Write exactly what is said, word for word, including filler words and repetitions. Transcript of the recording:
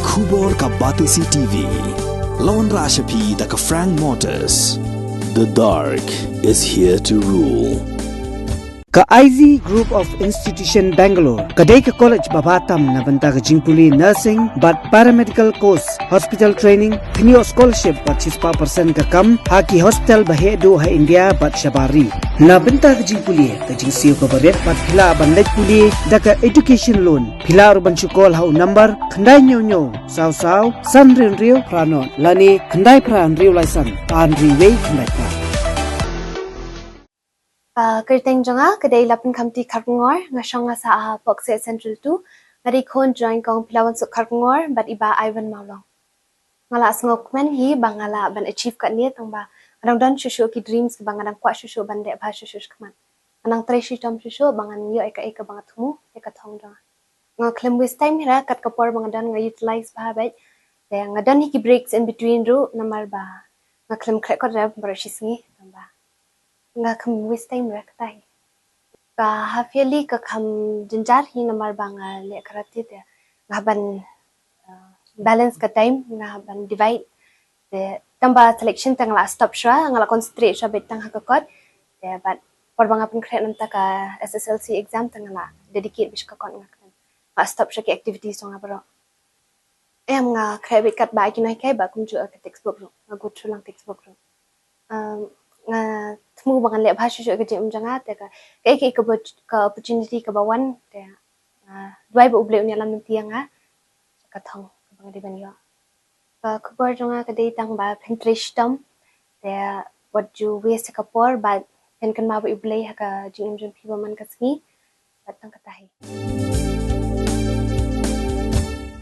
Khubor ka Batesi T V. Lawan Rashapi da ka Frank Motors. The dark is here to rule. Ka I Z Group of Institution Bangalore ka dei ka college ba bha tam na bynta ka jingpule nursing bad paramedical course, hospital training, kynioh scholarship bad shispah percent ka kam ha ki hospital ba heh duh ha India bad shabar ri. Na bynta ka jingpule ka jingsiew kaba rit bad phi lah ban leit pule da ka education loan, phi lah ruh ban shu call ha u number khyndai hynñiew hynñiew saw saw san hynriew hynriew phra nod lane khyndai phra hynriew lai san ar hynriew wei khyndai phra. Ka kyrteng jong nga ka dei Lapinkamti Kharkongor, nga shong nga sah ha Pokse Central two, nga dei khun jong i kong Philawansuk Kharkongor bad i bah Ivan Mawlong. Nga la sngewkmen hi ba nga lah ban achieve katne tang ba nga dang don shuh shuh ki dreams kiba nga dang kwah shuh shuh ban leh bha shuh shuh shakhmat. Nga dang trei shitom shuh shuh ba ngan ïoh ïa kaei kaba nga thmu ïa ka thong jong nga. Nga khlem waste time hi re, kat ka por ba nga don nga utilize bha beit. Te nga don hi ki breaks in between ruh namar ba nga khlem khreh kot re baroh shi sngi, tang ba nga khlem waste time re, kata hi. Ka half yearly ka kham jynjar hi namar ba nga leh karate, te nga hap ban, uh, balance ka time, nga hap ban divide. Te tang ba selection te nga la stop shuwa, nga la concentrate shuwa beit tang ha ka kot. Te bad por ba nga pynkhreh na bynta ka S S L C exam te nga la dedicate beit sha ka kot, nga khlem, nga stop shuwa ki activities jong nga baroh. Em, nga khreh beit katba ki nonghikai ba kumjuh ka textbook ruh, nga go through lang textbook ruh. Um, nga thmu ba ngan leh bha shuh shuh ka jingim jong nga, te ka, kaei kaei ka, ka opportunity kaba wan, te nga duwai ba U Blei un ïalam lynti ïa nga sha ka thong kaba nga dei ban ïoh. Ka khubor jong nga ka dei tang ba phin trei shitom, te wat ju waste ka por bad phin kynmaw ba U Blei ha ka jingim jong phi ba man ka sngi, bad tang kata hi.